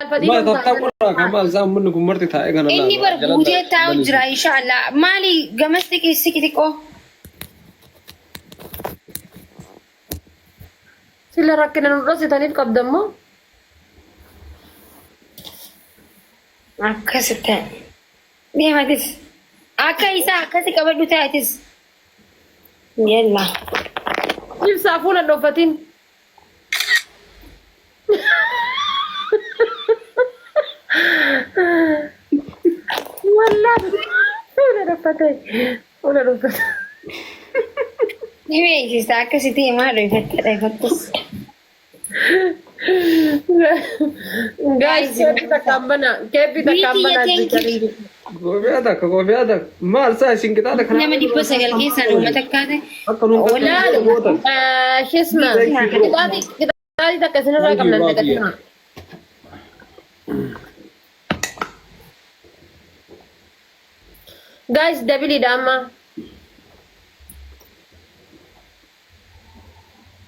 Alfatii Maal kan taphtaa taa'e. qoraa kan maal isaa uummanni kun marti taa'ee kana Inni laala. bar Jala guutee taa'ee taa'u balii jira inshaallah. Maali gamas xiqqi siqi xiqqoo. Sila rakkina nu dhoksitaniif qabdammoo. Akkasi ta'e. Deematis. Akka isaa akkasi qabadhu ta'atis. Yalla. Ibsaa fuula dhoffatin. Wallaahi fuula dhoffate. Fuula dhoffate. Ni beeksista akkasitti himaa dhoyfatte dhoyfattus. Guys, keeppi takkaan bana. Keeppi takkaan Biyyi bana. thank you. Koofiyaa takka koofiyaa takka maal isaa isin qixaata kana Nama 900 keessaa uummata akkaate. akka nuun Wallaahi. gootan. Shisma. Thank you, bro. Qixaatii takka isinirraa Thank you, qabna Rabiya. dagatina. Guys, dabiliidha amma.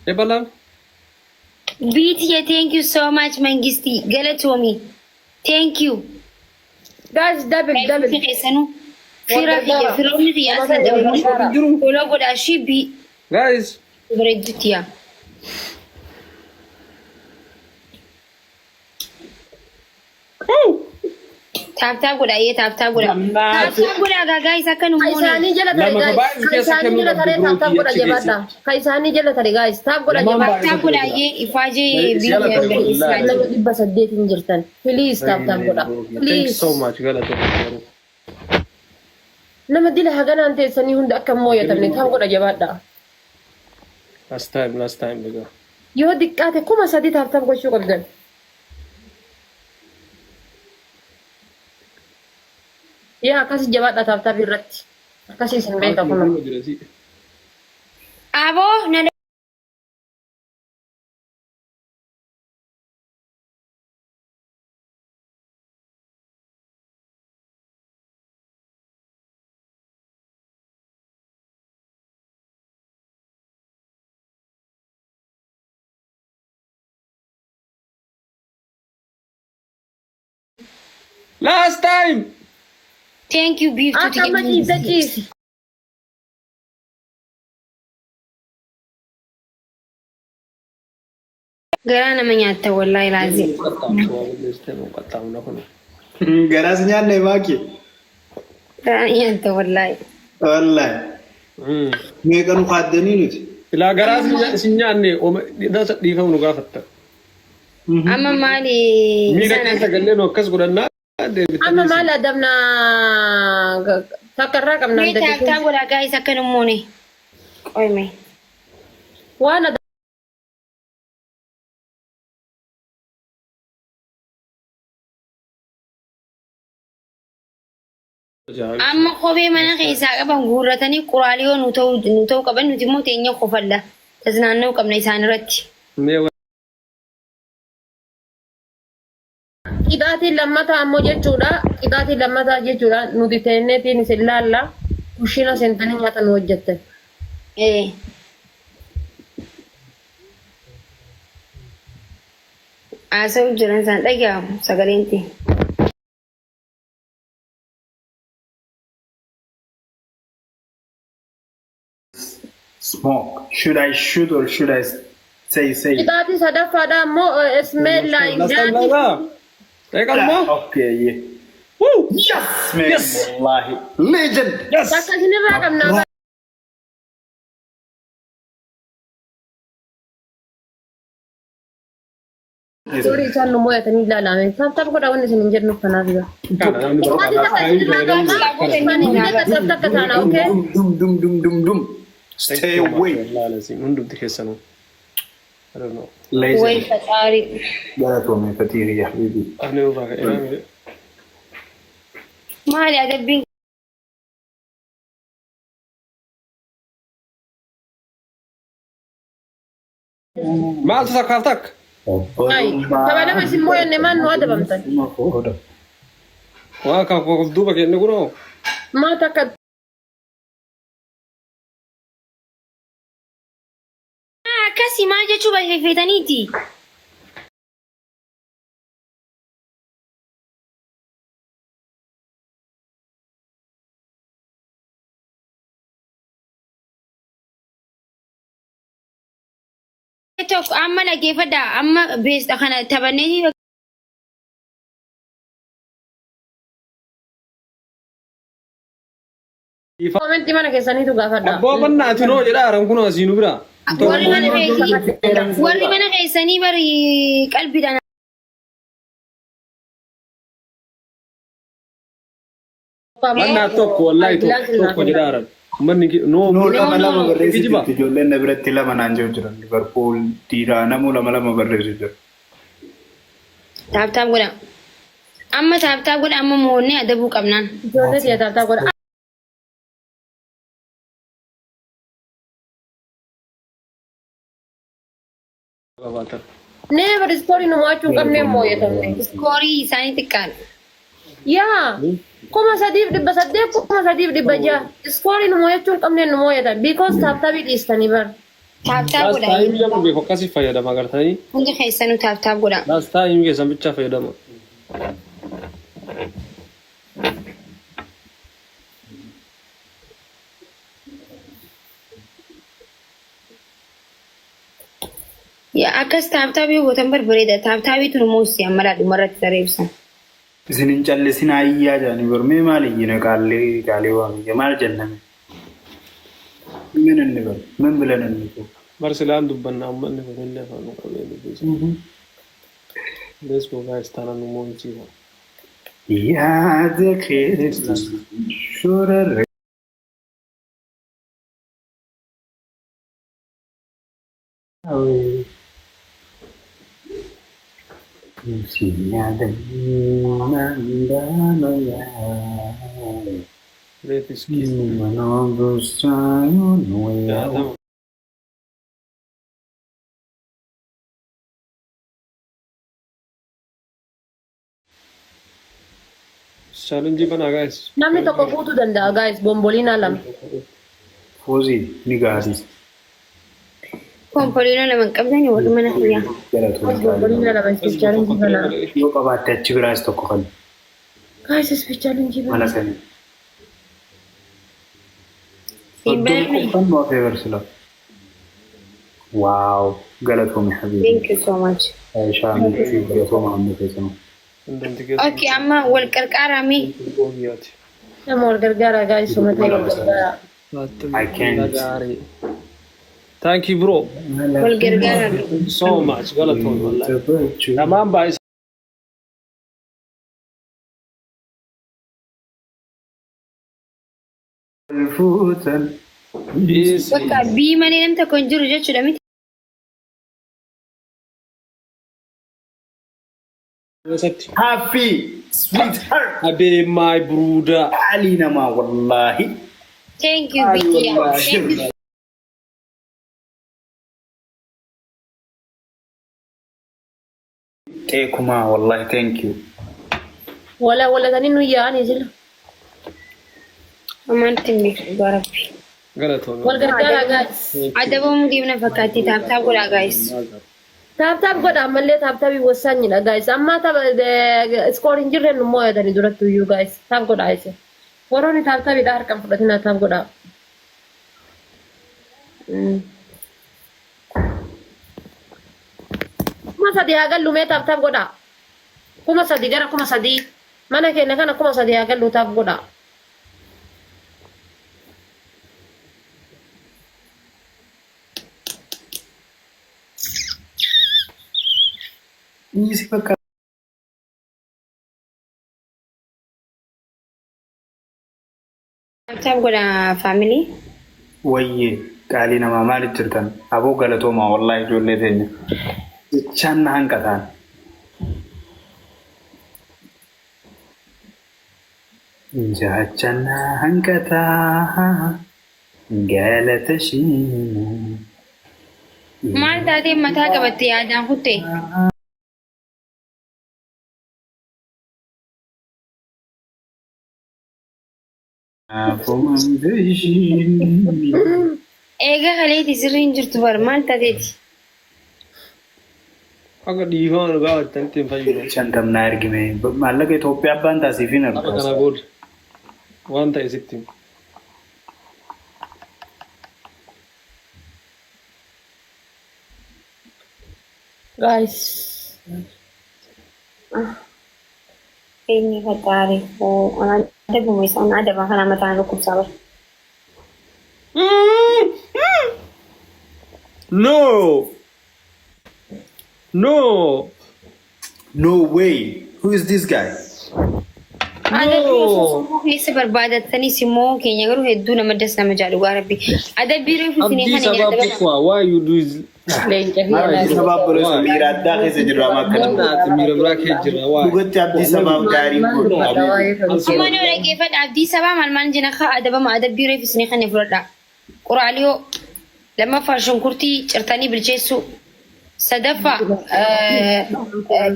Ebalam. Biitiya thank you so much Mangisti galatoomi. Thank you. Guys, double double. Hundi keessanuu fira kiyya firoonni kiyya asla dabalanii Jiru. follow godhaa ishii bii Guys. bareeddutti yaa. Woo! Taap taap godhaa iyyee taap taap godhaa. Taap taap godhaa gaa gaayis akka nu Ka moone. isaanii jala tare Lama guys. kabaayis Ka keessa isaanii kennuu jala qabdu tare taap taap birootii godha achi jabaadha. geessi. Ka isaanii jala tare guys. Taap godha Lamaan jabaadha. Taap taap godhaa iyyee ifaajee Jala biyya tare barreessaa wallahi. Nama 800 hin jirtan. Please taap taap godha. Thank you Please. so much galatoomi. Nama dila haganaan teessanii hunda akka hin mooyatamne taap godha jabaadha. Last time last time egaa. Yoo diqqaate 3000 taap taap gochuu qabdan. Yaa akkasi jabaadha taap taap irratti. Akkasi isin beeka kunoo. Aboo na Last time. Thank you biiftuu Akka amma ciise ciisi. Garaa nama nyaatta wallaahi laazim. Garaas nyaanne maaki. Garaa nyaatta wallaahi. Wallaahi. Meeqa nu kaaddanii nuti. Ilaa garaa si nyaanne dhiifama nu gaafatta. Amma maali Miira isaan keessa gallee nu akkas godhannaa Amma deebitanii. maal adabna takka irraa qabna Mee taaktaa godhaa gaayis akka nu moone. Qoy mee. waan Amma kophee mana keessaa qaban guurratanii quraaliyoo nu ta'uu nu ta'uu qaban nuti immoo teenya kofalla. Taznaanna'uu qabna isaan irratti. Mee Qixaatiin lammataa ammoo jechuudha. Qixaatiin lammataa jechuudha. Nuti teenneetiin isin laalla. Kushina seentanii nyaata nu hojjettan. Ee. Haasa'u jiran isaan dhaga'amu sagaleen tee. Smoke. Should I shoot or should I say say? Qixaatii sadaffaadha ammoo smell like Last time nyaati. lala. Eegalmoo. Okay, yeah. Woo! Yes, man. Yes. Wallahi. Legend. Yes. Takka isinirraa qabna. Suurri isaan nu mo'atanii ilaalame. Taap taap godhaa wanni isin hin jennuuf kanaaf yoo. Kana namni Qixaatii takka isinirraa qabna. Kan isin takka takka taana okay? Dum dum dum dum dum. Stay away. Hundumti keessanuu. I don't know. Way Legend. faxaarii. Galatoomee Fatihi ya habibi. Ani irraa ka'ee. Maali adabbiin Maaltu takkaaf takka? Ay, tapha lama isin moo'anne maal nu adabamtan? Waa kan of duuba kenne kunoo. Maa takka Akkasii maal jechuu barreeffeetaniiti? Tokko amma dhaggeeffadhaa, amma beesta kana taphannee Koomentii mana keessaniitu gaafadha. Abboo bannaati noo jedhaa haran kun asii nu bira. Warri mana keessanii, warri mana keessanii bari qalbiidhaan. Mannaa tokko, wallaahi tokko tokko jedhaa haran. Manni noo. Noo, lama lama barreessu Kijiba. jirti ijoolleen na biratti, lama naan jiru jiran. Liverpool dhiiraa namuu lama lama barreessu jiru. Tap tap godha. Amma tap tap godha, amma moonnee adabuu qabnaan. Ijoollee tiyya, tap tap godha. Qabaatan. Never iskoorii nu mo'achuu hin qabnee moo'atamne. Iskoorii isaanii xiqqaadha. Yaa, 3800, 3600, iskoorii nu mo'achuu hin qabnee nu moo'atan. Because tap tapii dhiistanii bar. Tap tap Last godha. time jedhu beeku akkasii fayyadama agartanii. Hundi keessanuu tap tap godha. Last time keessan bichaa fayyadama. Yaa, akkas tap tap yoo gootan barbareeda. Tap tapiitu nu moossi amma laa dhumarratti saree ibsan. Isin hin callisinaa, iyyaa jedhanii barmee maal iyyina? Qaallee qaalii waamiyya maal jenname? ምን እንበል? ምን ብለን እንቁ? Barsilaan dubbannaa uummanni kunillee afaan nu qabee dubbisa. Let's go guys, tana nu mo'isiisa. Yaada keessa shorarra. Si yaadannaan Let's kiss. Yaadama. Challenge banaa guys. Namni tokko guutuu danda'a guys, bomboliinaa lama. Foozii ni gaadis. Kompoliinoo lama hin qabdani warri mana kiyyaa. Bomboliinaa lama speed challenge banaa. Yoo qabaatte achi biraas tokko kan Guys, speed challenge mana banaa. sanii. Siin baname. Kan nu hafee barsila. Wow, galatoome habibi. Thank you so much. Aishaa miti, galatooma hamma keessanuu. Hundumti keessan. Okay, amma wal qarqaaramee. Guyyaati. Nama wal gargaara guys, uummata wal gargaara. I can't. Thank you bro. Wal gargaara. So much. Galatoon wallahi. Lamaan baay'ee. Fuutan. Bakka bii malee namni tokko hin jiru jechuudha miti. Keessatti. Happy sweetheart. Abee my brother. Qaalii namaa wallaahi. Thank you, Bitiya. Thank you. Xeekumaa wallaahi, thank you. Wala walatanii nu yaa'anii jira. Amanti hin beeku dhugaa rabbi. Galatoon. Wal gargaara guys. Adabamuu deemna fakkaatti, tap tap godhaa guys. Tap tap godha, ammallee tap tapii wasaanyidha guys. Amma tapha iskoor hin jirreen nu moo'atanii duratti iyyuu guys. Tap godha isin. Warroonni tap tapiidha harkaan fudhatinaa, tap godha. 3000 haa gallu, mee tap tap godha. 3000, gara 3000, mana keenya kana 3000 haa gallu, tap godha. Dhiisi bakka. Tap tap godhaa family. Wayyee qaalii namaa, maaliif jirtan? Aboo galatoomaa wallaahi, ijoollee teenya. Jechaan na hanqataan. Jechaan na hanqataa galata ishiinu. Maal taatee mataa qabatte, yaadaan kutte? Afumaan ishiin. Eega kaleeti sirriin jirtu bar, maal taateeti? Akka dhiifama nu gaafattanitti hin fayyadu. 50 naa ergime, maallaqa Itoophiyaa abbaan taasiif hin Tapha argu. kana booda waan ta'e sitti himu. Guys. Eenyu faxaari hoo anaa adabuma isaan adaba kana mataan dhukkubsaa bara. No! No! No way. Who is this guy? Adabbii osoo sammuu keessa barbaadattanis immoo keenya garuu hedduu nama das nama jaalu dhugaa rabbi. Adabbii reefu isinii Abdii kana sabaa nyaata bukwa why you do is Leenca fi Abdii sabaaf godhe miira addaa keessa jirra amma akkana. Naati miira biraa kee jira why? Dhugatti abdii sabaaf gaarii godhu. Amma ni dhaggeeffadha abdii sabaa maal maal jenna kaa adabama adabbii reefu isinii kana fudhadha. Quraaliyoo lammaffaa shunkurtii cirtanii bilcheessuu sadaffaa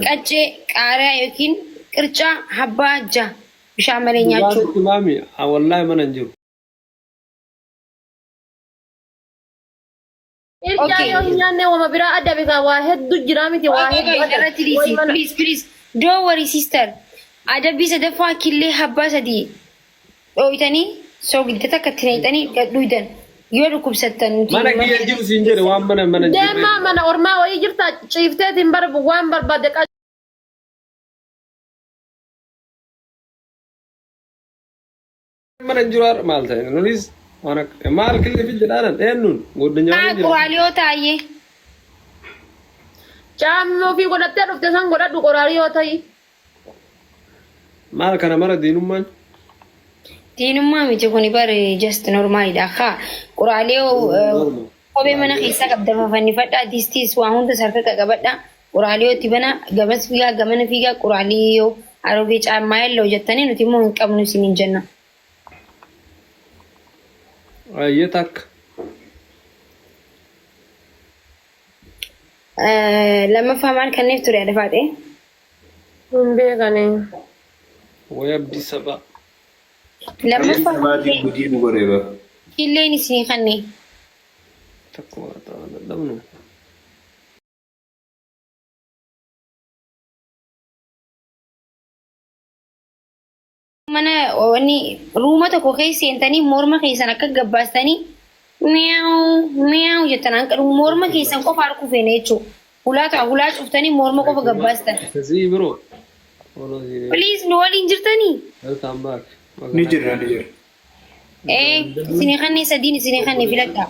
qaccee qaariyaa yookiin qircaa habbaa jaha bishaan malee nyaachuu. Dhugaatitti maami wallahi mana hin jiru. Irjaa yoo hin nyaanne wama biraa adabe kaa waa hedduu jira miti waa hedduu adabe. Irratti dhiisi please please don't worry sister. Adabbii sadaffaa killee habbaa sadii dhooytanii soogidda takka itti naqxanii gadhuudan yoo dhukkubsattan nuti Mana kiyya hin jiru siin jedhe waan mana mana hin jirre. Deemaa mana ormaa wayii jirta ciifteetiin bar waan barbaadde Mana hin jiru har'a maal ta'e nunis waan akka maal killee fi jedhaanan eenyuun goddanyaa Haa waliin jira. quraaliyoo taayee. Caammoo ofii godhattee dhufte san godhadhu qoraarii yoo ta'i. Maal kana mara diinummaan? Diinummaa miti kuni bare just normalidha. Haa quraaliyoo kophee mana keessaa qabda fafannifadhaa distiis waa hunda sarka qaqabadhaa quraaliyoo itti bana gamas fiigaa gamana fiigaa quraaliyoo arogee caammaa yelloo jettanii nuti immoo hin qabnu isiniin jenna. Ayyee takka. Lammaffaa maal kenneef ture adafaadhe? Hin beekani. Way abdii sabaa. Lammaffaa Sabaatiin gudii nu godhe bara. killeen isinii kenne. Takkuma ta'an dadhabnu. Mana wanni ruuma tokko keessa seentanii morma keessan akka gabbaastanii mi'aawu mi'aawu jettan hanqadhu morma keessan qofa arguu feene jechuudha. Hulaa ta'a hulaa cuftanii morma qofa gabbaastan. Akkasii biroo. Please nu waliin jirtanii? Welcome back. Ni jirra ni jirra. Ee isinii kanneen sadiin isinii kanneen filadhaa.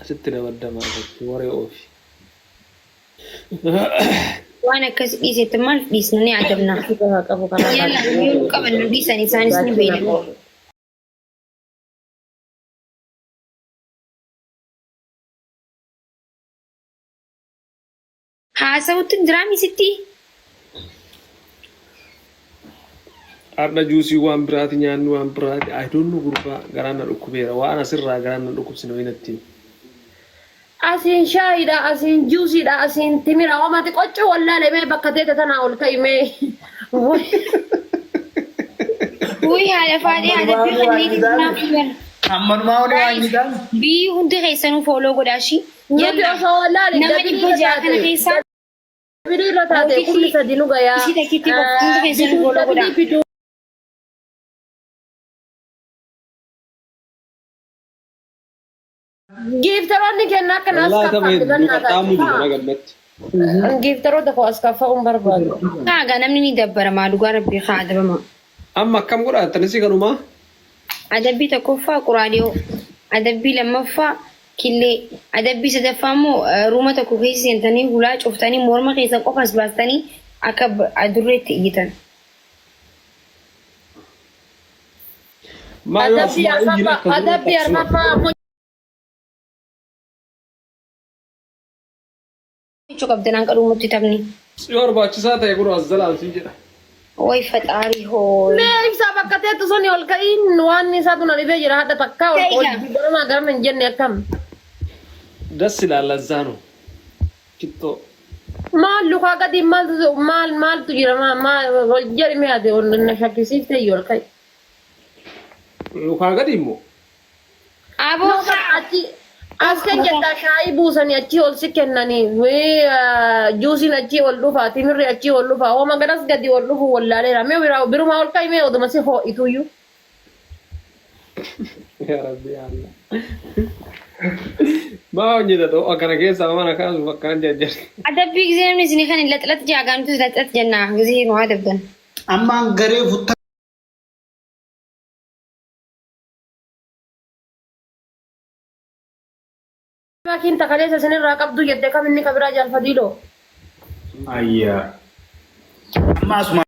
Asitti dabaddamaa waree oofi. Waan akkas dhiisetti maal dhiisna ni adabna. Qabu kana. Yalla yoo qaban nu dhiisan isaanis ni beeku. Haasawutti jiraami sitti. Har'a juusii waan biraati nyaanni waan biraati. I don't know gurbaa garaan na dhukkubeera. Waan asirraa garaan na dhukkubsine wayii natti himi. Asiin shaayiidha, asiin juusiidha, asiin timira. Omati qoccoo wallaalee mee bakka teete tanaa ol ka'i mee. Wuyi haadha faadhee haadha fi kanneen naaf bara. Ammanumaa olii waan ni ta'an. Biyyi hundi keessanuu follow godhaashi. Nuti osoo wallaalee Nama dabilii dhibba irra ja'a kana taate. keessaa Dabilii irra taate Mootichi kumni sadi nu gayaa. isii takkiitti qofa hundi keessanuu follow godhaa. Dabilii fiduu. Giiftaroonni kenna akka naas Wallaahi tapha kaffalti hedduu qaxxaamuu jira na gammatti. Giiftaroota koo as kaffa'uun barbaadu. Haa namni ni dabbaramaa dhugaa rabbii haa adabama. Amma akkam godhaa tanisii kanumaa? Adabbii tokkoffaa quraadiyoo, adabbii lammaffaa killee, adabbii sadaffaa immoo ruuma tokko keessa seentanii hulaa cuftanii morma keessan qofa as baastanii akka adurreetti iyyitan. Maa yoo Adabbii asuma iyyine arfaffaa akka jiru adabbii arfaffaa ammoo Jechuu qabdan hanqa dhumutti taphni. Yoo barbaachisaa ta'e kun as jalaan siin jedha. Way faxaarii hooy. Mee ibsaa bakka teettu suni ol ka'iin waan isaatu na dhibee jira hadha takkaa ol ol Ta'ija. garamaa garana hin jenne akkam. Das ilaalla zaanu. Kittoo. Maal lukaa gadi maaltu maal maaltu jira maal maal ol jedhi mee ati ol na shakkisiifte iyyuu ol ka'i. Lukaa gadi immoo. Aboo Achi as kan jettaa shaayii buusanii achii ol si kennanii juusiin achii ol dhufa timirri achii ol dhufa hooma garas gadi ol dhufu wallaaleera mee biraa birumaa ol ka'i mee oduma si ho'ituyyuu. Yaa Rabbi yaa Allah. Maa hojjeta ta'u akkana keessaa mana kaasuuf akkana jajjarti. Adabbii gisee namni isinii kan laxlax jaagaa nutis laxlax jennaa gisee nu adabdan. Ammaan garee futtaa. Maakiin takaleessa isinirraa qabdu jette kam inni kabiraa jaalfadiiloo. Ayyaa. Amma asuma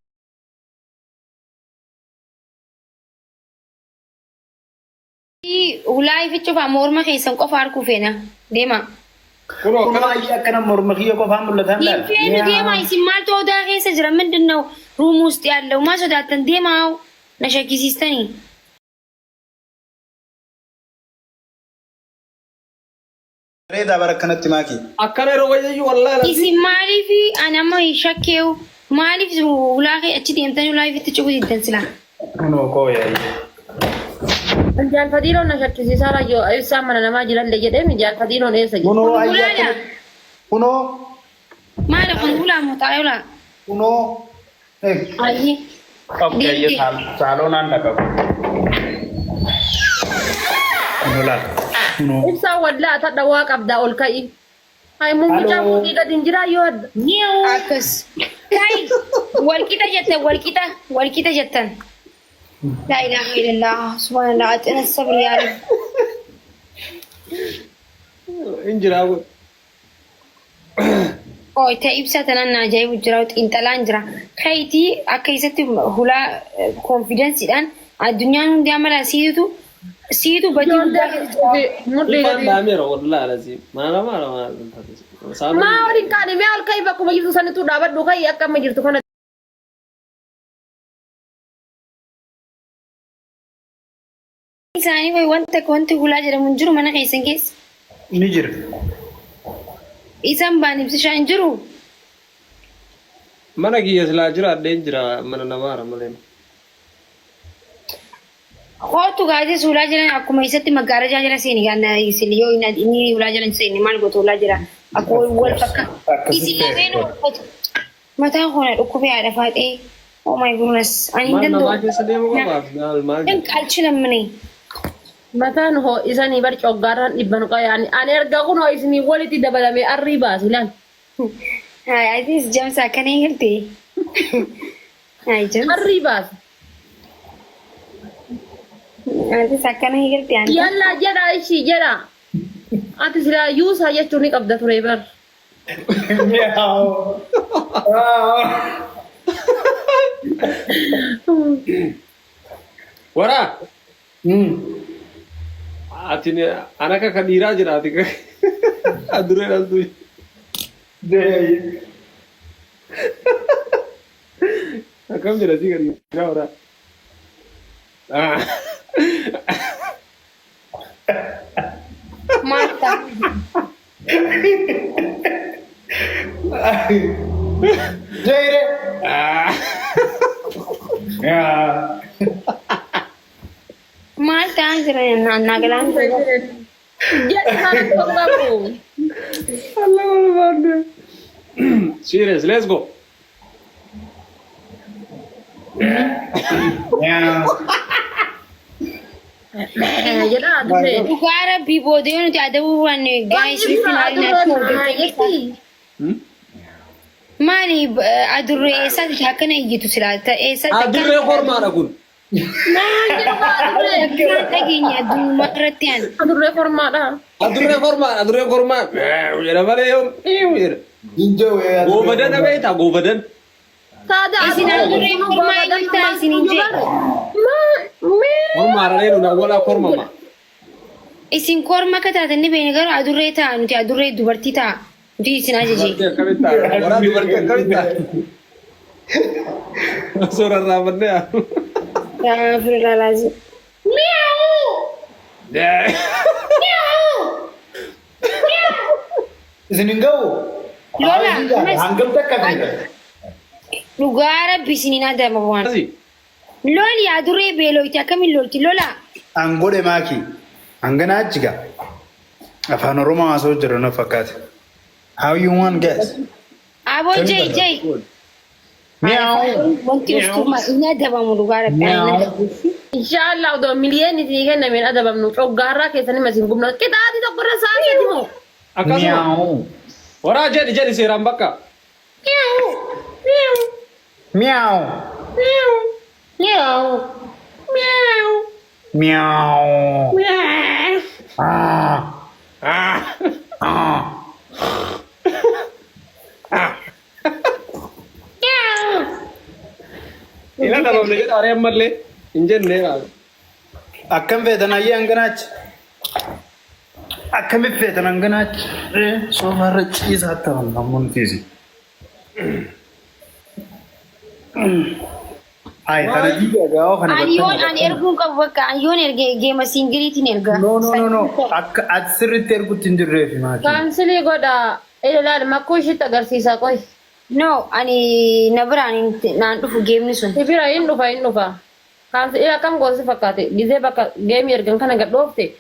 Hulaa ifi cufaa morma keessan qofa arguu feena. Deema. Kunoo Kunoo akkana ayyaa akkana morma kiyya qofaan mul'atan Hin laal. feenu deema isin maaltu odaa keessa jira ምንድን ነው ሩም ውስጥ ያለው ማ sodaattan deemaa na shakkisiistanii. Bareedaa bara akkanatti maaki. Akkana yeroo wayyayyuu wallaahi lazi. Isin maaliif ani amma hin shakkeewu maaliif hulaa kee achi deemtanii hulaa ifitti cufuu diddan silaa. Kunoo koo yaayye. Jaalfadiiloon na shakkisiisaa rayyoo ibsaan mana namaa jirallee jedhee jaalfadiiloon eessa jira? Kunoo Kun ayyaa hulaadha. akkanatti. Kunoo Maali kun hulaa moo xaayee hulaa? kunoo. Eeg. Ayyee. Okay, ayya Deemte. saaloonaan dhaqabu. Kunoo laal. Kunoo. Ibsaan wallaa tadha waa qabdaa ol ka'i. Hay mummicaa Haloo. mudhii gadi hin jiraa yoo adda. Akkas. Kai walqixa jettan walqixa walqixa jettan. Laa ilaaha illallah subhanallah atina sabri yaa rabbi. Hin jiraa kun. Ooy ta'e ibsaa tanaan na ajaa'ibu jira xiinxalaan jira. Kayitii akka isatti hulaa koonfidensiidhaan addunyaan hundi amala siitu siitu badii guddaa keessa jira. Mudhii Ifaan gadi. dhaameera wallaahi lazi. Maala maala maala. Saaloon Maa waliin kaane mee ol ka'i bakkuma jirtu sanittuu dhaabadhu ka'i akka amma jirtu kana. Isaanii wayi wanta wanti hulaa jedhamu hin jiru mana keessan keessa. Ni jira. Isaan baan ibsishaa hin jiru. Mana kiyya silaa jiraadheen jira mana namaara malee. Kootu gaazee hulaa jiran akkuma isatti maggaarajaa jala seeni gaana isin yoo inni hulaa jala seeni maal gootu hulaa jira. Akkuma Of wal course. fakka. Akkasitti Isin lameen wal uffatu. Mataan koo na dhukkubee haadha faaxee. Oh my goodness. Ani hin Mana namaa danda'u. keessa deemu qofaaf maal maal Hin qalchilamne. Mataan hoo isanii bar coggaarraan dhibban qoya ani ani erga kun hoo isinii walitti dabalamee arrii baasi laal. Hai, atis jamsa akkana hin galte. Hai, jamsa. Arrii baasi. Atis akkana hin galte anta. Yallaa jedha ishii jedha. Ati silaa yuusaa jechuu ni qabda ture bar. Mi'aaw. Waraa ati an akka kan dhiiraa jira ati aduree dhaltuu. Deeyi. Akkam jira sii kan dhiiraa waraa. Maal ta'a? Deeyire. Yaa. Maal ta'aa jira naannaa galaan jira. Jedhi maal qabu. Allah barbaade. Serious, let's go. Yaa. Jedha adurree. Dhugaa rabbii booda yoo nuti adabuu baanne gaayis nutti maali Jetti. Maali adurree eessaati akkana iyyitu silaa eessaati Adurree kormaadha kun. Maal jedha adurree. akkana dhageenya addunyaa irratti ani. Adurree kormaadha. Adurree kormaa, adurree kormaa. Jedha malee yoom jedha. Jinjoo Goobadan beektaa goobadan. Taada Isin adurree kormaa eenyutti isin hin jedhu. Kormaadha reenu nawwalaa kormama. Isin korma akka taatan ni beekna garuu adurree ta'a nuti adurree dubartii ta'a nuti isin ajaje. Dubartii akkamitti ta'a? Waraa dubartii akkamitti ta'a? Osoo rarraafannee haa. Astaghfirullah laazim. Isin hin ga'u? Lola, Hangam takka feeta? Dhugaa rabbi isiniin adaba waan. Asi. Loli adurree beeloyti akkamiin lolti lola. An godhe maaki. Hangana achi gaa. Afaan Oromoo haasa'u jira na fakkaate. How you want guys? Aboo jai jai. Miyaa'u. Wanti ustummaa hin adabamu dhugaa rabbi. Miyaa'u. Inshaallah odoo miliyoonni isinii kennameen adabamnu coggaarraa keessanii masiin gubna. Qixaatii tokko irra sa'a sadi moo? Akkasuma. Miyaa'u. Waraa jedhi jedhi seeraan bakka. Miyaa'u. Miyaa'u. Miyaa'u. Miyaa'u. Miyaa'u. Ah. Ah. Hin adabamne jedha aree ammallee hin jenne. Akkam feetan ayyee hanganaachi? Akkamitti feetan hanganaachi? Soofaarra ciisaa ta'an namoonni fiisi. Ayi kana diigaa gaa'oo kana Ani yoon ani erguun qabu bakka ani yoon erge geema singiriitiin erga. No, no, no, no. Akka ati sirriitti ergutti hin jirreefi maatii. Cancel godha. Ilaali makkuu ishiitti agarsiisa qoy. No, ani na biraan naan dhufu geemni sun. Sibira hin dhufa hin dhufa. Cancel akkam gosi fakkaate gizee bakka geemii ergan kana gad dhoofte.